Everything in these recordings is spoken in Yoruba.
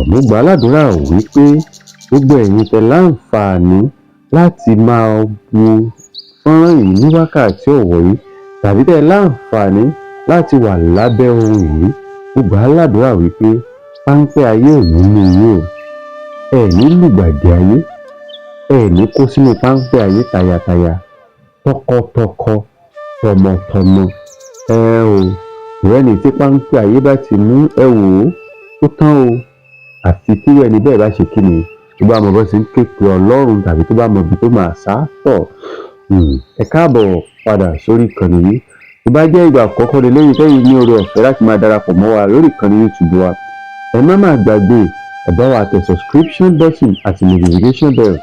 Mo gbà á ládùúrà wípé gbogbo ẹ̀yin tẹ́ láǹfààní láti máa wo fọ́nrán yìí ní wákàtí ọ̀wọ̀ yìí, tàbí tẹ́ láǹfààní láti wà lábẹ́ ohun yìí, mo gbà á ládùúrà wípé páńpẹ́ ayé ò ní mú yín o. Ẹ ní lùgbàdì ayé, ẹ ní kó sínú páńpẹ́ ayé tayataya, tọkọtọkọ, tọmọtọmọ. Ẹ o ìrẹ́ni tí páńpẹ́ ayé bá ti mú, ẹ wò ó, ó tán o, àfi tí ẹni bẹ́ẹ̀ bá ṣe kí ni, tó bá mọ bó ṣe ń ké pe Ọlọ́run tàbí tó bá mọ ibi tó máa sá tọ̀. Ẹ káàbọ̀ padà sórí ìkànnì yìí. Tó bá jẹ́ ìgbà àkọ́kọ́ lélẹ́yìí tẹ́yìn ní oore ọ̀fẹ́ láti máa darapọ̀ mọ́ wa lórí ìkànnì YouTube wa, ẹ má má gbàgbé, ẹ bá wa tẹ subscription button àti notification bell,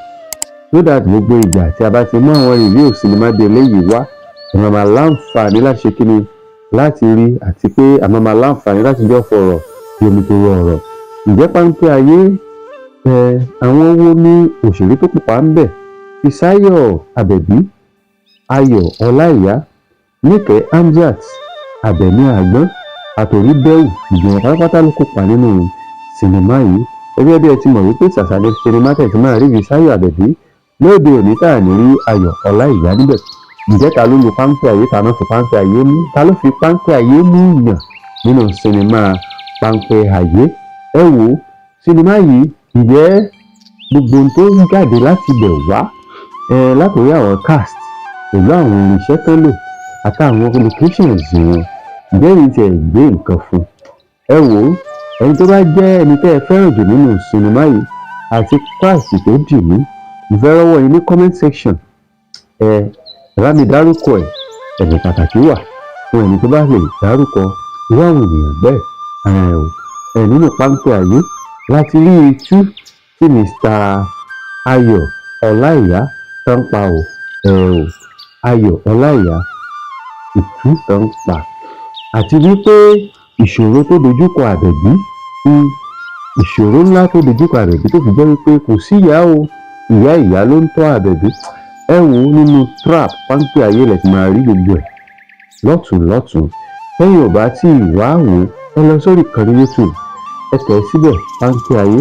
so that gbogbo ìgbà tí a bá ti mú àwọn review sinimá bí eléyìí wá, ẹ máa máa láǹfààní láti ṣe kíni, láti rí, àti pé a máa máa láǹfààní láti jọ fọ̀rọ̀ bí omi tó rọ ọ̀rọ̀. Ǹjẹ́ Páńpẹ́ Ayé ẹ, àwọn wo ní òṣèré tó kópa ń bẹ̀? Fisáyọ̀ Àbẹ̀bí, Ayọ̀ Ọláìyá, Níkẹ́ Hamzat, Àbẹ̀ní Àgbọ̀n àtòrí bẹ́ù, ìgbìmọ̀ pátápátá ló kópa nínú sinimá yìí. Gẹ́gẹ́ bí ẹ ti mọ̀ wípé ṣàṣàlẹ̀ sinimá tẹ̀sí máa rí Fisáyọ̀ Àbẹ̀bí lóde òní tá à ní rí Ayọ̀ Ọláìyá níbẹ̀. Ǹjẹ́ ta ló lu páńpẹ́ ayé? Ta ló fi páńpẹ́ ayé mú? Ta ló fi páńpẹ́ ayé mú yàn nínú sinimá Páńpẹ́ Ayé? Ẹ wò ó, sinimá yìí, ǹjẹ́ gbogbo ohun tó ń jáde láti ibẹ̀ wá ẹ, látòrí àwọn cast pẹ̀lú àwọn irinṣẹ́ tán lò àtàwọn locations wọn, ǹjẹ́ èyí tiẹ̀ gbé nǹkan fún ẹ? Wò ó, ẹni tó bá jẹ́ ẹni tẹ́ ẹ fẹ́ràn jù nínú sinimá yìí àti cast tó dì mú, ìfẹ́ rọ́wọ́ yín ní comment section. Ẹ bá mi dárúkọ ẹ̀. Ẹ̀bùn pàtàkì wà fún ẹni tó bá lè dárúkọ irú àwọn ènìyàn bẹ́ẹ̀. Ẹ nínú Páńpẹ́ Ayé láti rí itú tí Mr. Ayọ̀ Ọláìyá tán pa ò. Ẹ ò Ayọ̀ Ọláìyá, ìtú tán pa, àti wípé ìṣòro tó dojúkọ Àbẹ̀bí, ìṣòro ńlá tó dojúkọ Àbẹ̀bí tó fi jẹ́ wípé kò sí ìyá o, ìyá ìyá ló ń tọ́ Àbẹ̀bí. Ẹ wò ó, nínú trap Páńpẹ́ Ayé lẹ̀ ti máa rí gbogbo ẹ̀ lọ́tùn lọ́tùn. Lẹ́yìn ò bá tí ì wá wò ó, ẹ lọ sórí ìkànnì YouTube, ẹ tẹ̀ síbẹ̀, Páńpẹ́ Ayé.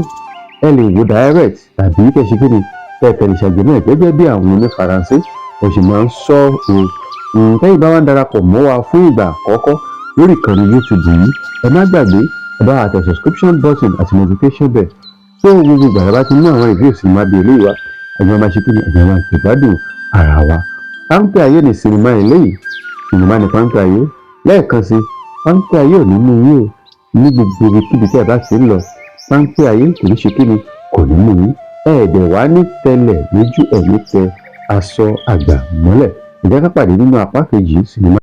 Ẹ lè wò direct tàbí kẹ́ ṣe kí ni, kẹ́ tẹ̀lé ṣàgbémọ̀ gẹ́gẹ́ bí àwọn onífaransé mo sì máa ń sọ o. Tẹ́yìn bá wá ń darapọ̀ mọ́ wa fún ìgbà àkọ́kọ́ lórí ìkànnì YouTube yìí, ẹ má gbàgbé, ẹ bá wa tẹ subscription button àti notification bell, tó gbogbo ìgbà bá ti mú àwọn review sinimá bíi eléyìí wá, àjọ máa ṣe kí ni, àjọ máa gbádùn ara wa. Páńpẹ́ Ayé ní sinimá eléyìí, sinimá ní Páńpẹ́ Ayé. Lẹ́ẹ̀kan sí, páńpẹ́ ayé ò ní mú yín o. Ní gbogbo ibikíbi tí ẹ bá ti ń lọ, páńpẹ́ ayé kò ní ṣe kí ni, kò ní mú yín. Ẹ̀ẹ́dẹ̀ wá ní tẹ́lẹ̀ lójú ẹ̀ ní tẹ aṣọ àgbà mọ́lẹ̀. Ẹ jẹ́ ká pàdé nínú apá kejì sinimá.